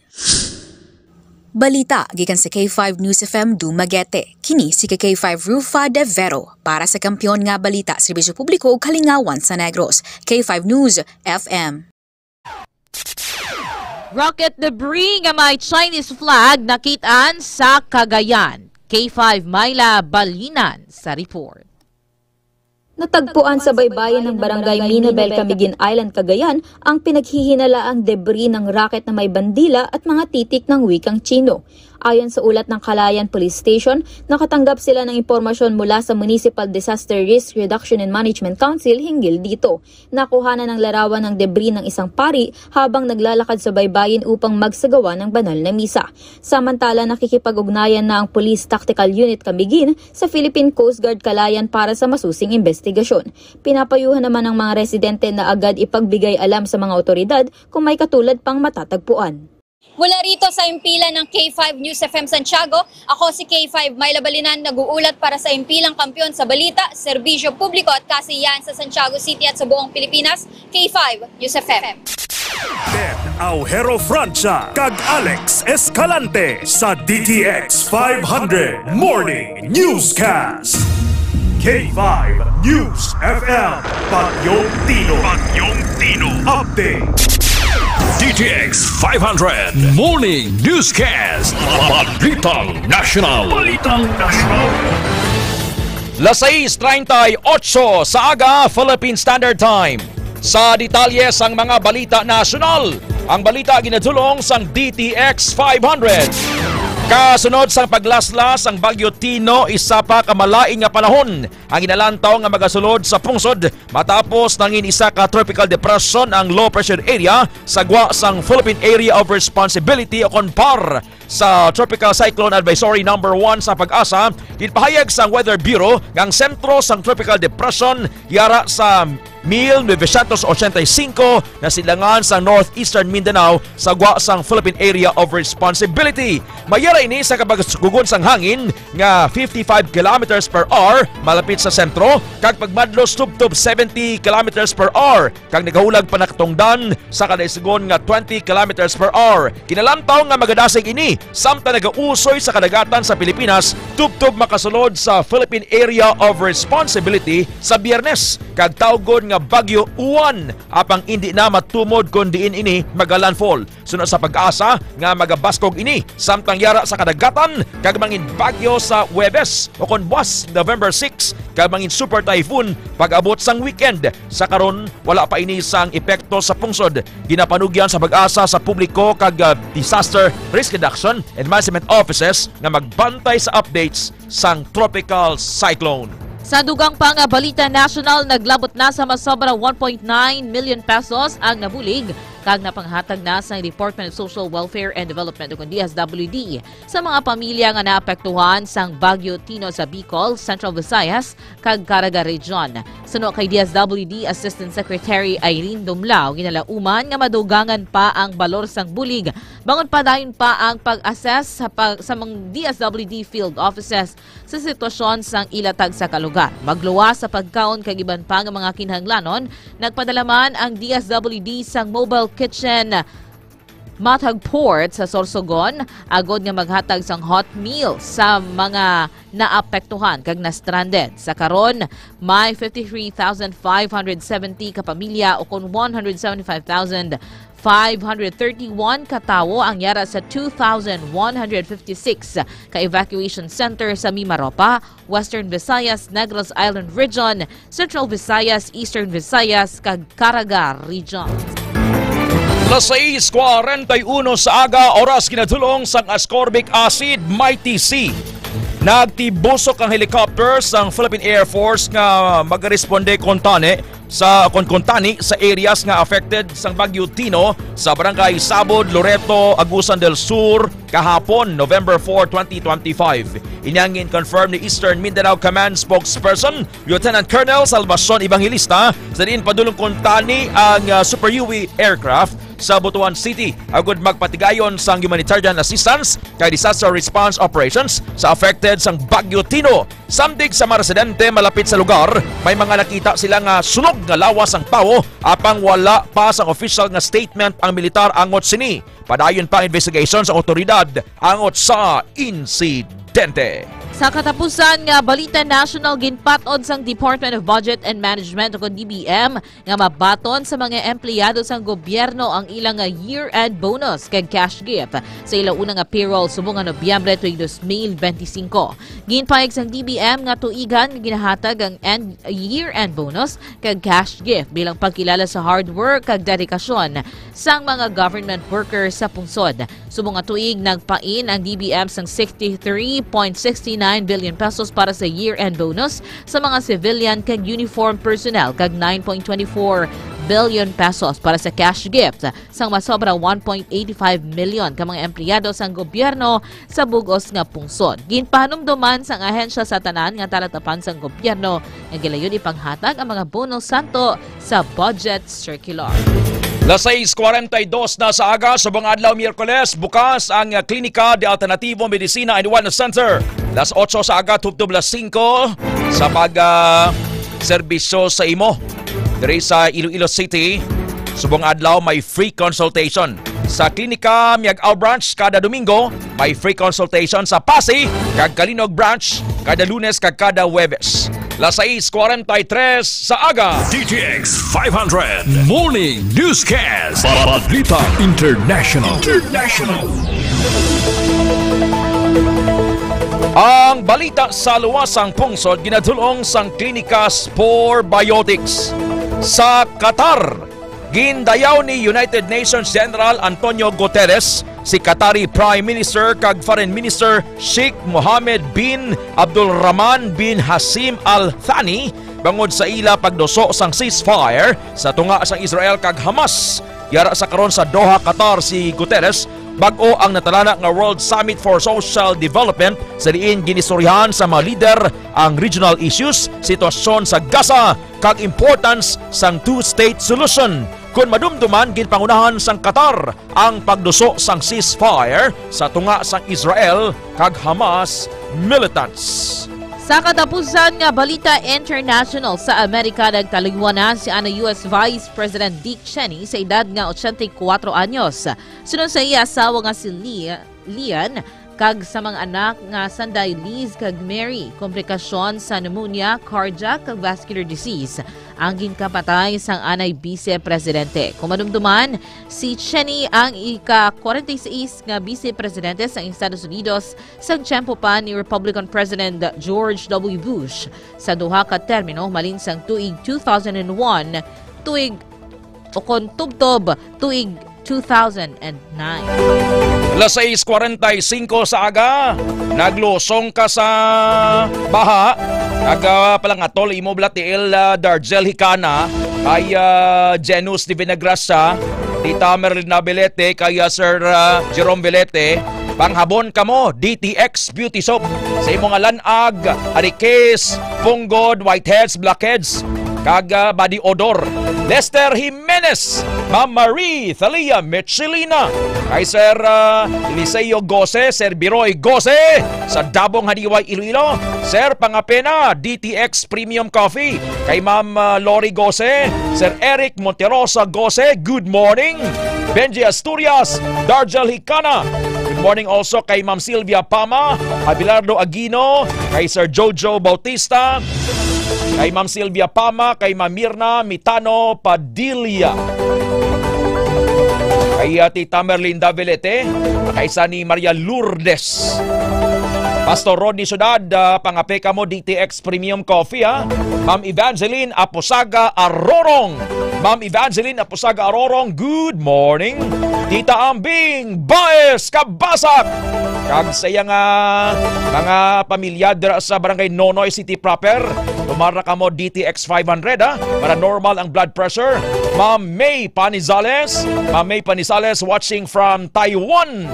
Balita gikan sa K five News F M Dumaguete. Kini si K five Rufa de Vero para sa Kampiyon nga Balita, Serbisyo Publiko ug Kalingawan sa Negros. K five News F M. Rocket debris nga may Chinese flag nakitaan sa Cagayan. K five Myla Balinan sa report. Natagpuan sa baybayin ng Barangay Minabel, Camiguin Island, Cagayan, ang pinaghihinalaang debris ng rocket na may bandila at mga titik ng wikang Chino. Ayon sa ulat ng Calayan Police Station, nakatanggap sila ng impormasyon mula sa Municipal Disaster Risk Reduction and Management Council hinggil dito. Nakuhanan ng larawan ng debris ng isang pari habang naglalakad sa baybayin upang magsagawa ng banal na misa. Samantala, nakikipag-ugnayan na ang Police Tactical Unit Camiguin sa Philippine Coast Guard Calayan para sa masusing investigasyon. Pinapayuhan naman ang mga residente na agad ipagbigay alam sa mga awtoridad kung may katulad pang matatagpuan. Mula rito sa himpilan ng K five News F M Santiago, ako si K five Myla Balinan, nag-uulat para sa Himpilang Kampiyon sa Balita, Serbisyo Publiko at Kasiyahan sa Santiago City at sa buong Pilipinas, K five News F M. Ben Aujero Francia kag Alex Escalante sa D T X five hundred Morning Newscast. K five News F M, Bagyong Tino. Bagyong Tino. Update. D T X five hundred Morning Newscast. Balitang National. Balitang National. Las sais treinta y ocho sa aga, Philippine Standard Time. Sa detalye sang mga balita nasyonal, ang balita ginadulong sang D T X five hundred. Kasunod sang paglaslas sang Bagyo Tino, isa pa ka malain nga panahon ang ginalantaw nga magasulod sa pungsod matapos nangin isa ka tropical depression ang low pressure area sa gwa sang Philippine Area of Responsibility o kon PAR. Sa Tropical Cyclone Advisory Number One sa PAGASA, ginpahayag sang Weather Bureau nga ang sentro sang Tropical Depression yara sa mil novecientos ochenta y cinco na silangan sa northeastern Mindanao sa gwa sang Philippine Area of Responsibility. Mayara ini sa kabagsugon sang hangin nga fifty-five kilometers per hour malapit sa sentro kag pagmadlos tubtob seventy kilometers per hour kag nagahulag panakatungdan sa kada isgon nga twenty kilometers per hour. Kinalantaw nga magadasig ini samtang nagausoy sa kadagatan sa Pilipinas tubtob makasulod sa Philippine Area of Responsibility sa Biyernes kag tawgon nga Bagyo Uwan, apang indi na matumod kon diin ini magalandfall. Suno sa PAGASA nga magabaskog ini samtang yara sa kadagatan kag mangin bagyo sa Huwebes o kon buwas, November six, kag mangin super typhoon pag-abot sang weekend. Sa karon, wala pa ini sang epekto sa pungsod. Ginapanugyan sa PAGASA sa publiko kag, ah, Disaster Risk Reduction and Management Offices nga magbantay sa updates sang tropical cyclone. Sa dugang pa nga balita nasyonal, naglabot na sa masobra one point nine million pesos ang nabulig kag napanghatag na sang Department of Social Welfare and Development, o kon D S W D, sa mga pamilya nga naapektuhan sang Bagyo Tino sa Bicol, Central Visayas, kag Caraga Region. Suno kay D S W D Assistant Secretary Irene Dumlao, ginalauman nga madugangan pa ang balor sang bulig, bangod padayon pa ang pag-assess sa, pag, sa mga D S W D field offices sa sitwasyon sang ila tagsa ka lugar. Magluwas sa pagkaon kag iban pa nga mga kinahanglanon, nagpadala man ang D S W D sang mobile kitchen matag port sa Sorsogon, agod nga maghatag sang hot meal sa mga naapektuhan kag na-stranded. Sa karon, may fifty-three thousand five hundred seventy ka pamilya, o kon one hundred seventy-five thousand five hundred thirty-one ka tawo ang yara sa two thousand one hundred fifty-six ka evacuation center sa Mimaropa, Western Visayas, Negros Island Region, Central Visayas, Eastern Visayas, kag Caraga Region. Las sais cuarenta y uno sa aga, oras ginadulong sang ascorbic acid, Mighty C. Nagtibusok ang helicopter sang Philippine Air Force nga magaresponde kuntani sa, kon kuntani sa areas nga affected sang Bagyo Tino sa Barangay Sabod, Loreto, Agusan del Sur, kahapon, November four, twenty twenty-five. Ini ang gin-confirm ni Eastern Mindanao Command spokesperson Lieutenant Colonel Salvacion Evangelista, sa diin padulong kuntani ang, ah, Super Huey aircraft sa Butuan City agud magpatigayon sang humanitarian assistance kag disaster response operations sa affected sang Bagyo Tino. Samdig sa mga residente malapit sa lugar, may mga nakita sila nga sunog nga lawas ang tawo, apang wala pa sang official nga statement ang militar angot sini. Padayon pa ang investigation sa awtoridad angot sa insidente. Sa katapusan nga balita national, ginpat-od sang Department of Budget and Management, o D B M, nga mabaton sa mga empleyado sang gobyerno ang ilang nga year-end bonus kag cash gift sa ila una nga payroll subong nga Nobyembre tuig dos mil benti singko. Ginpahayag sang D B M nga tuigan nga ginahatag ang end, year-end bonus kag cash gift bilang pagkilala sa hard work kag dedikasyon sang mga government workers sa pungsod. Subong nga tuig, nagpain ang D B M sang sixty-three point six nine billion pesos para sa year-end bonus sa mga civilian kag uniform personnel kag nine point twenty four billion pesos para sa cash gift sang masobra one point eight five million ka mga empleyado sang gobyerno sa bug-os nga pungsod. Ginpahanumdoman sang ahensya sa tanan nga talatapan sang gobyerno nga gilayon ipanghatag ang mga bonus santo sa budget circular. Las sais cuarenta y dos na sa aga, subong adlaw Miyerkules, bukas ang, ah, Klinika de Alternativo Medicina and Wellness Center. Las otso sa aga tubtob las singko sa pag, ah, serbisyo sa imo. Diri sa Iloilo City, subong adlaw may free consultation. Sa Klinika Miag-ao Branch kada Domingo, may free consultation sa Passi kag Calinog Branch kada Lunes kag kada Huwebes. Las sais cuarenta y tres sa aga. D T X five hundred Morning Newscast. Balita International. International. Ang balita sa luwasang pungsod ginadulong sang Klinika Spore Biotics sa Qatar. Gindayaw ni United Nations General Antonio Guterres si Qatari Prime Minister kag Foreign Minister Sheikh Mohammed bin Abdulrahman bin Hassim Al Thani bangod sa ila pagduso sang ceasefire sa tunga sang Israel kag Hamas. Yara sa karon sa Doha, Qatar, si Guterres, bag-o ang natalana nga World Summit for Social Development, sa diin ginistoryahan sa mga lider ang regional issues, sitwasyon sa Gaza, kag importance sang two-state solution. Kon madumduman, ginpangunahan sang Qatar ang pagduso sang ceasefire sa tunga sang Israel kag Hamas militants. Sa katapusan nga balita international, sa Amerika, nagtaliwan na si ana U S Vice President Dick Cheney sa edad nga ochenta y kuwatro anyos. Suno sa iya asawa nga si Lee, Lian, kag sa mga anak nga sanday Liz kag Mary, komplikasyon sa pneumonia, cardiac, kag vascular disease ang ginkapatay sang anay bise presidente. Kung madumduman, si Cheney ang ika-kwarenta y seis nga bise presidente sang Estados Unidos sang tiyempo pa ni Republican President George W. Bush sa duha ka termino, malin sang tuig two thousand one, tuig, o kon tubtob tuig two thousand nine. Las sais kwarenta y singko sa aga, naglusong ka sa baha. Nagapalangatol imo bala tiil, ah, Darjel Hikana, kay, ah, Genus de Vinegracia, Tita Merlina Belete, kay, ah, Sir, ah, Jerome Belete. Panghabon kamo, D T X Beauty Soap. Sa imo nga lan-ag, arikis, punggod, whiteheads, blackheads, kag, ah, body odor. Lester Jimenez, Ma'am Marie Thalia Michelina, kay Sir, ah, Eliseo Gose, Sir Biroy Gose, sa Dabong Hadiway, Iloilo, Sir Pangapena, D T X Premium Coffee, kay Ma'am, ah, Lori Gose, Sir Eric Monterosa Gose, good morning. Benji Asturias, Dargel Hicana, good morning also kay Ma'am Sylvia Pama, Abelardo Aquino, kay Sir Jojo Bautista, kay Ma'am Sylvia Pama, kay Ma'am Mirna Mitano Padilla, kay, ah, Tita Merlinda Velete, kay sa ni Maria Lourdes. Pastor Rodney Sudad, ah, pangape kamo D T X Premium Coffee, ha? Ma'am Evangeline Aposaga Arorong. Ma'am Evangeline Aposaga Arorong, good morning. Tita Ambing Baez Kabasak, kag sa iya nga mga pamilya dira sa Barangay Nonoy City Proper, tumara kamo D T X five hundred, ha, para normal ang blood pressure. Ma'am May Panizales, Ma'am May Panizales watching from Taiwan.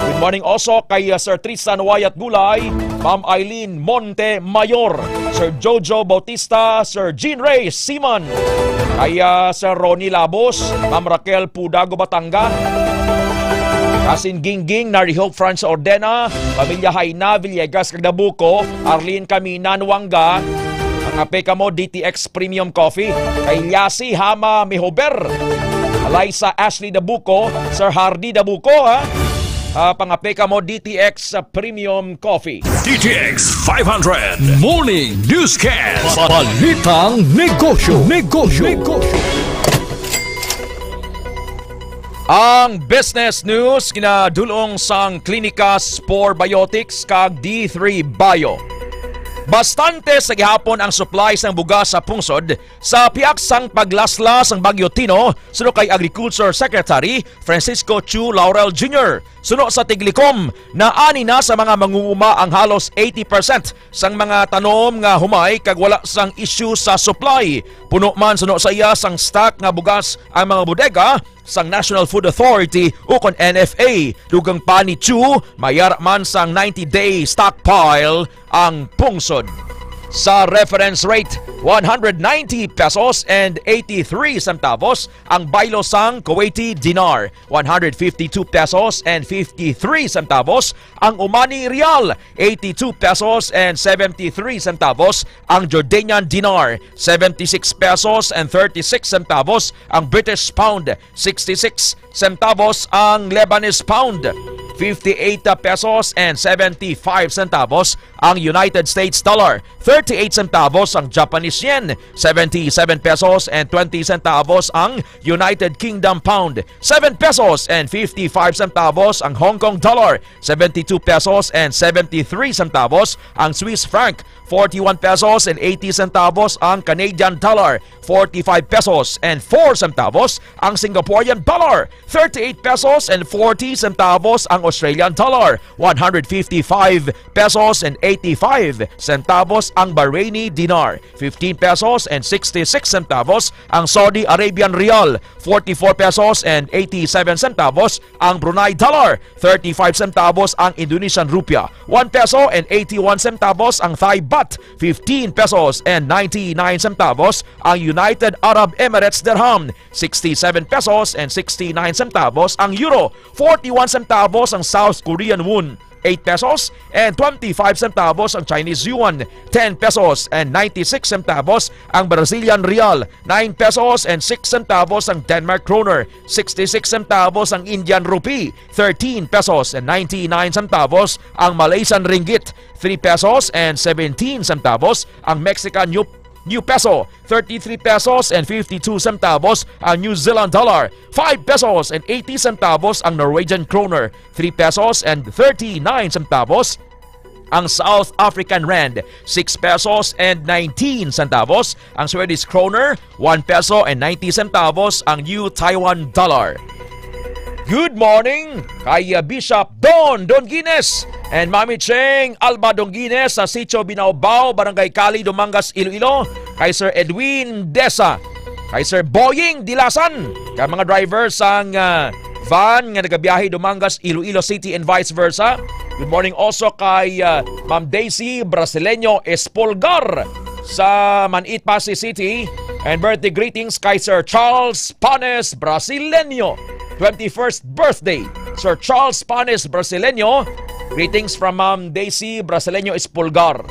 Good morning also kay, uh, Sir Tristan Wyatt Gulay, Ma'am Eileen Monte Mayor, Sir Jojo Bautista, Sir Jean Ray Siman, kay, uh, Sir Ronnie Labos, Ma'am Raquel Pudago Batangan, Kasin Gingging, Nari Hope Franz Ordena, Pamilya Haina, Villegas, kag Nabuco, Arlene Kaminan Wangga, ang ape kamo D T X Premium Coffee, kay Yasi Hama Mihober, Eliza Ashley Dabuco, Sir Hardy Dabuco, ha? Ah, pangape kamo D T X Premium Coffee. D T X five hundred Morning Newscast. Balitang Negosyo. Negosyo. Negosyo. Ang business news ginadulong sang Klinika Spore Biotics kag D three Bio. Bastante sa gihapon ang supply sang bugas sa pungsod sa piak sang paglasla sang Bagyo Tino, suno kay Agriculture Secretary Francisco Chu Laurel Junior. Suno sa Tiglikom, naani na sa mga mangunguma ang halos eighty percent sang mga tanom nga humay kag wala sang issue sa supply. Puno man suno sa iya sang stock nga bugas ang mga bodega sang National Food Authority ukon N F A. Dugang pa ni Chu, may ara man sang ninety-day stockpile ang pungsod. Sa reference rate, one hundred ninety pesos and eighty-three centavos ang baylo sang Kuwaiti dinar, one hundred fifty-two pesos and fifty-three centavos ang Omani rial, eighty-two pesos and seventy-three centavos ang Jordanian dinar, seventy-six pesos and thirty-six centavos ang British pound, sixty-six centavos ang Lebanese pound, fifty-eight pesos and seventy-five centavos ang United States dollar, thirty-eight centavos ang Japanese yen, seventy-seven pesos and twenty centavos ang United Kingdom pound, seven pesos and fifty-five centavos ang Hong Kong dollar, seventy-two pesos and seventy-three centavos ang Swiss franc, forty-one pesos and eighty centavos ang Canadian dollar, forty-five pesos and four centavos ang Singaporean dollar, thirty-eight pesos and forty centavos ang Australian dollar, one hundred fifty-five pesos and eighty-five centavos ang Bahraini dinar, fifteen pesos and sixty-six centavos ang Saudi Arabian rial, forty-four pesos and eighty-seven centavos ang Brunei dollar, thirty-five centavos ang Indonesian rupiah, one peso and eighty-one centavos ang Thai baht, fifteen pesos and ninety-nine centavos ang United Arab Emirates dirham, sixty-seven pesos and sixty-nine centavos ang euro, forty-one centavos ang South Korean won, eight pesos and twenty-five centavos ang Chinese yuan, ten pesos and ninety-six centavos ang Brazilian real, nine pesos and six centavos ang Denmark kroner, sixty-six centavos ang Indian rupee, thirteen pesos and ninety-nine centavos ang Malaysian ringgit, three pesos and seventeen centavos ang Mexican new, new peso, thirty-three pesos and fifty-two centavos ang New Zealand dollar, five pesos and eighty centavos ang Norwegian kroner, three pesos and thirty-nine centavos ang South African rand, six pesos and nineteen centavos ang Swedish kroner, one peso and ninety centavos ang New Taiwan dollar. Good morning kay, uh, Bishop Don Don Guinness and Mami Cheng Alba Don Guinness sa Sitio Binaobao, Barangay Cali, Dumangas, Iloilo, kay Sir Edwin Desa, kay Sir Boying Dilasan, kay mga driver sang, uh, van nga nagabiyahe Dumangas, Iloilo City and vice versa. Good morning also kay, uh, Ma'am Daisy Brasileño Espolgar sa Manit, Passi City, And birthday greetings kay Sir Charles Panes Brasileño. Twenty-first birthday, Sir Charles Panes Brasileño. Greetings from Ma'am Daisy Brasileño Espulgar.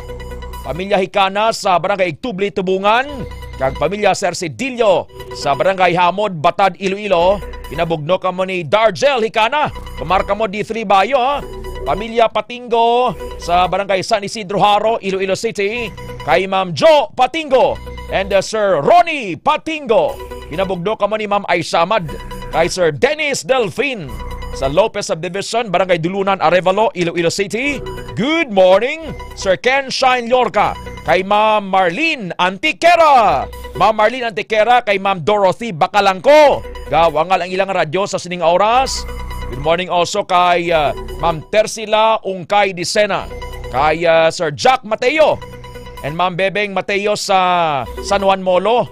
Pamilya Hikana sa Barangay Igtubli, Tubungan, kag pamilya Cercidillo sa Barangay Hamod, Batad, Iloilo. Pinabugno kamo ni Dargel Hikana. Tumar kamo D three Bayo, ha? Pamilya Patingo sa Barangay San Isidro Jaro, Iloilo City. Kay Ma'am Jo Patingo and, uh, Sir Ronnie Patingo. Pinabugno kamo ni Ma'am Aisamad. Kay Sir Dennis Delfin sa Lopez Subdivision, Barangay Dulunan, Arevalo, Iloilo City. Good morning, Sir Ken Shine Lorca. Kay Ma'am Marlene Antiquera. Ma'am Marlene Antiquera, kay Ma'am Dorothy Bacalangco. Gawangal ang ilang radyo sa sining oras. Good morning also kay, uh, Ma'am Tercila Ungkay Dicena. Kay, uh, Sir Jack Mateo and Ma'am Bebeng Mateo sa San Juan Molo.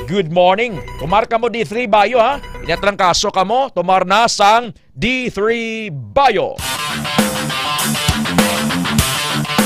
Good morning. Tumar kamo D three Bayo, ha? Ingat lang kaso kamo, tumar na sang D three Bayo.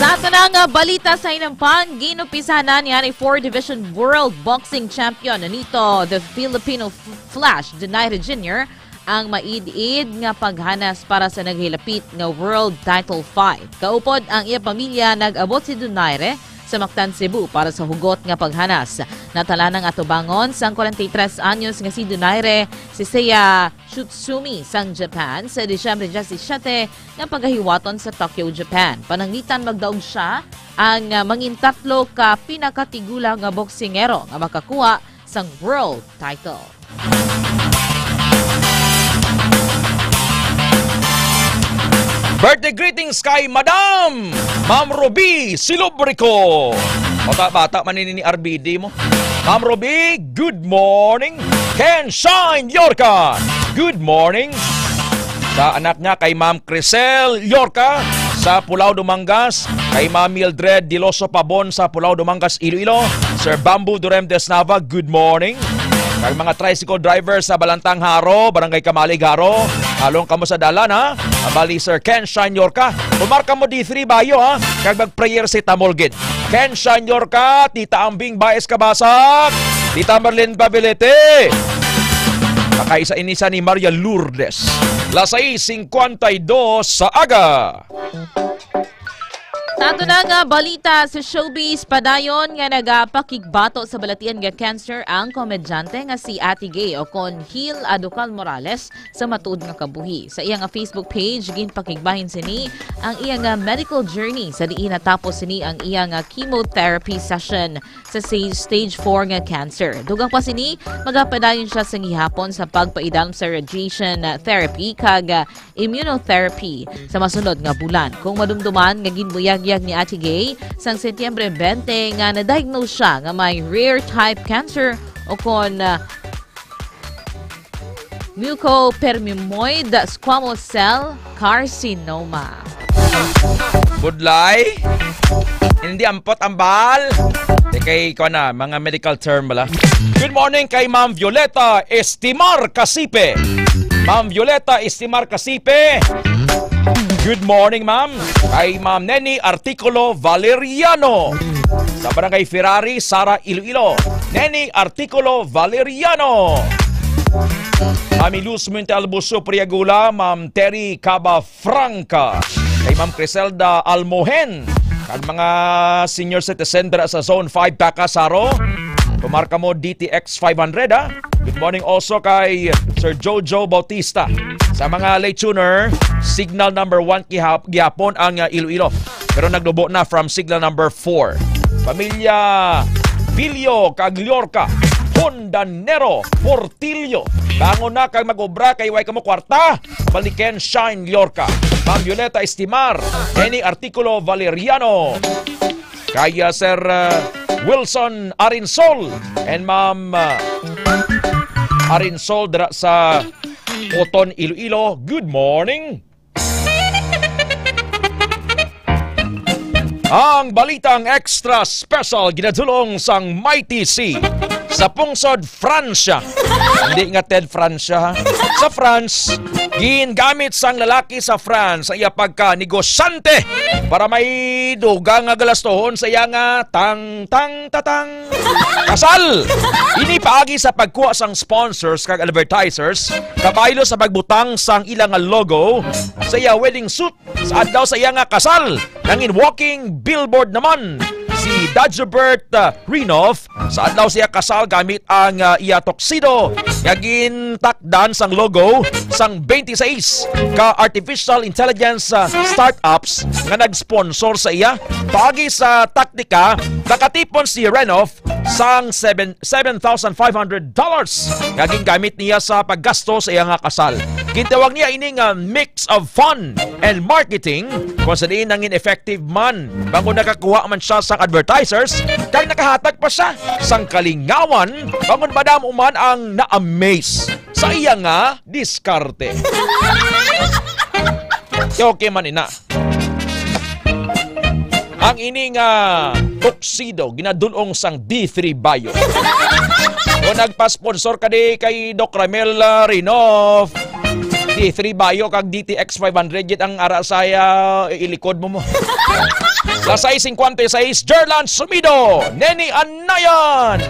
Sa ato na nga balita sa hinampang, ginupisahan na ni four Division World Boxing Champion nito, the Filipino F-, Flash Donaire Junior, ang maid-id nga paghanas para sa naghilapit nga world title fight. Kaupod ang iya pamilya, nag-abot si Donaire sa Mactan, Cebu para sa hugot nga paghanas. Natala na nga atubangon sang forty-three anyos nga si Donaire, si Seiya Shutsumi sang Japan sa Disyembre disisiete nga pagahiwaton sa Tokyo, Japan. Pananglitan magdaog sia ang, ah, mangintatlo ka pinakatigulang nga boksingero nga makakuha sang world title. Birthday greetings kay Madam Ma'am Ruby Silubrico. Bata-bata man ini ni R B D mo. Ma'am Ruby, good morning. Ken Shine Yorka, good morning. Sa anak niya kay Ma'am Crisel Yorka sa Pulao, Dumangas, kay Ma'am Mildred Diloso Pabon sa Pulao, Dumangas, Iloilo, Sir Bamboo Durem Desnava, good morning. Kag mga tricycle driver sa Balantang, Jaro, Barangay Kamalig, Jaro, halong kamo sa dalan, ha? Abali, Sir Ken Shine Yorka, tumar kamo D three Bayo, ha? Kag mag-prayer si Tamolgin. Ken Shine Yorka, Tita Ambing Baez Kabasak, Tita Marlene Pabilite. Makaisa ini sa ni Maria Lourdes. Las sais cincuenta y dos sa aga. Sa ato na nga balita sa showbiz, padayon nga nagapakigbato sa balatian nga cancer ang komedyante nga si Ate Gay, o kon Hil Aducal Morales, sa matuod nga kabuhi. Sa iya nga Facebook page, ginpakigbahin sini ang iya nga medical journey, sa diin natapos sini ang iya nga chemotherapy session sa sa-, stage four nga cancer. Dugang pa sini, magapadayon siya sa gihapon sa pagpaidalom sa radiation therapy kag, ah, immunotherapy sa masunod nga bulan. Kung madumduman nga ginbuyagyag ni Ate Gay sang Setyembre twenty nga na-diagnose siya nga may rare type cancer o kon, ah, mucopermucoid squamous cell carcinoma. Budlay? Hindi ampot ambal? Di kay, kuwan na, mga medical term bala. Good morning kay Ma'am Violeta Estimar Casipe. Ma'am Violeta Estimar Casipe. Good morning, ma'am. Kay Ma'am Neni Articulo Valeriano. Sa Barangay Ferrari, Sara, Iloilo. Neni Articulo Valeriano. Mami Luz Monte Albuso Priagula, Ma'am Terry Caba Franca, kay Ma'am Criselda Almohen, kag mga senior citizen dira sa Zone five, Paca, Jaro. Tumar kamo D T X five hundred, ha? Good morning also kay Sir Jojo Bautista. Sa mga late tuner, signal number one kihap-, gihapon ang, uh, Iloilo. Pero naglubo na from signal number four. Pamilya Bilyo kag Llorca, Hondanero, Portillo. Bangon na kag mag-obra kay way kamo kwarta. Baliken Shine Llorca, Ma'am Violeta Estimar, Neni Articulo Valeriano, kay, uh, Sir, uh, Wilson Arinsol, and Ma'am, uh, Arinsol dira sa Oton, Iloilo. Good morning. Ang balitang extra special ginadulong sang Mighty C. sa pungsod Francia. Hindi nga Ted Francia, ha? Sa France, gingamit sang lalaki sa France ang iya pagka-negosyante para may dugang nga galastohon sa iya nga tang, tang, tatang kasal. Ini paagi sa pagkuha sang sponsors kag advertisers kabaylo sa pagbutang sang ila nga logo sa iya wedding suit. Sa adlaw sa iya nga kasal, nangin walking billboard naman si Dagobert, ah, Renouf. Sa adlaw sa iya kasal, gamit ang, ah, iya tuxedo nga gintakdan sang logo sang twenty-six ka artificial intelligence, ah, startups nga nag-sponsor sa iya. Paagi sa taktika, nakatipon si Renouf sang seven, seven thousand five hundred dollars nga gingamit niya sa paggasto sa iya nga kasal. Gintawag niya ini nga mix of fun and marketing, kung sa diin nangin effective man, bangod nakakuha man siya sang advertisers, kag nakahatag pa siya sang kalingawan, bangod madamo man ang na-amaze sa iya nga diskarte. Okay man ina. Ang ini nga tuxedo ginadul-ong sang D three Bio. Kung nagpa-sponsor ka di kay Doc Ramel, ah, Renouf, D three Bio kag D T X five hundred gid ang ara sa, ah, ilikod mo mo. Las sais cincuenta y seis, Jerlan Sumido, Neni Anayan,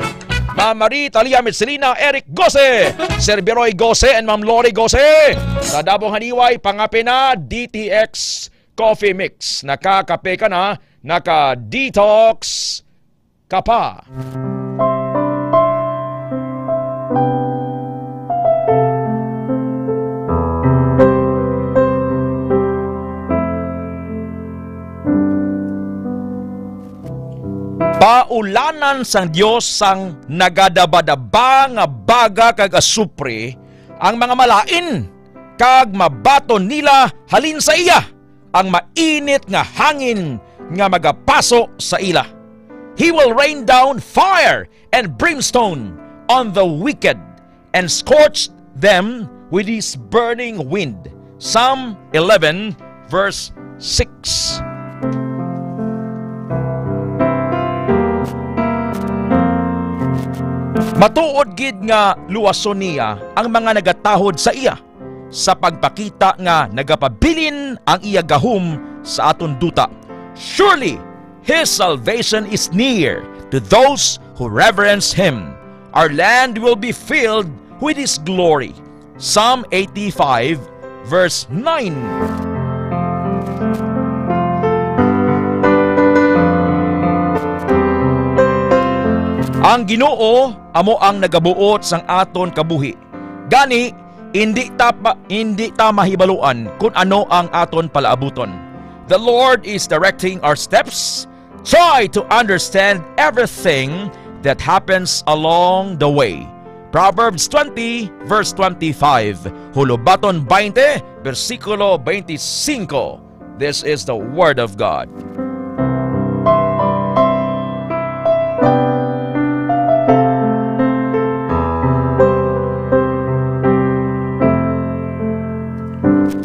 Ma'am Marie Talia Mitsilina, Eric Gose, Sir Biroy Gose, and Ma'am Lori Gose. Sa Davao Haniway, pangapin na, D T X Coffee Mix. Nakakape ka na, naka-detox ka pa. Paulanan sang Dios sang nagadabadaba nga baga kag asupre ang mga malain, kag mabaton nila halin sa iya ang mainit nga hangin nga magapaso sa ila. He will rain down fire and brimstone on the wicked and scorch them with his burning wind. Psalm eleven, verse six. Matuod gid nga luwason niya ang mga nagatahod sa iya, sa pagpakita nga nagapabilin ang iya gahom sa aton duta. Surely, his salvation is near to those who reverence him. Our land will be filled with his glory. Psalm eighty-five, verse nine. Ang Ginoo amo ang nagabuot sang aton kabuhi. Gani, hindi ta pa, hindi ta mahibaluan kun ano ang aton palaabuton. The Lord is directing our steps. Try to understand everything that happens along the way. Proverbs twenty, verse twenty-five. Hulubaton twenty, bersikulo twenty-cinco. This is the word of God.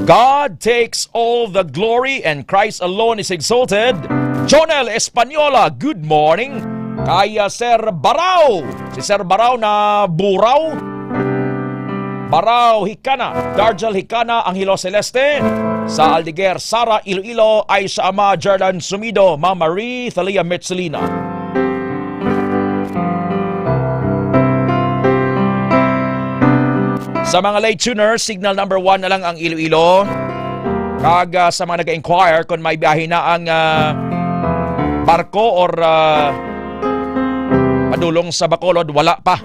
God takes all the glory and Christ alone is exalted. Jonel Española, good morning. Kay, ah, Sir Barao. Si Sir Barao na Burao. Barao Hikana, Darjel Hikana, Angelo Celeste. Sa Aldeguer, Sara Iloilo, Aisha Ama, Jarlan Sumido, Ma'am Marie Thalia Mitzelina. Sa mga late tuner, signal number one na lang ang Iloilo. Kag, ah, sa mga nag-inquire kung may biyahe na ang, ah, barko or, ah, padulong sa Bacolod, wala pa.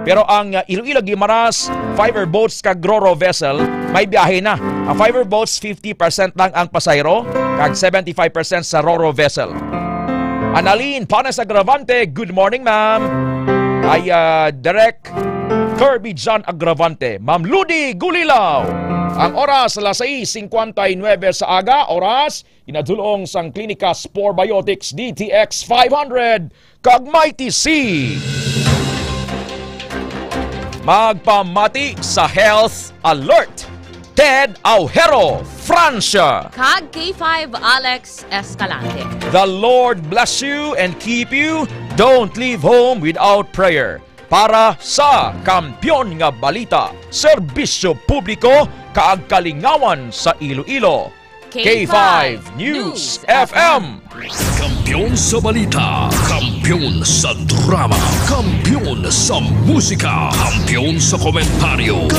Pero ang, ah, Iloilo Guimaras fiber boats kag ro-ro vessel, may biyahe na. Ang fiber boats, fifty percent lang ang pasahero, kag seventy-five percent sa ro-ro vessel. Annalyn Panes Agravante, good morning, ma'am. Ay, ah, Direk Kirby John Agravante, Ma'am Ludi Gulilaw. Ang oras, alas sais cincuenta y nueve sa aga, oras, ginadulong sang Klinika Spore Biotics D T X five hundred kag Mighty C. Magpamati sa Health Alert, Ted Aujero, Francia. Kag K five Alex Escalante. The Lord bless you and keep you. Don't leave home without prayer. Para sa Kampiyon nga Balita, serbisyo publiko kag kalingawan sa Iloilo. K five News F M. Kampiyon sa balita, kampiyon sa drama, kampiyon sa musika, kampiyon sa komentaryo.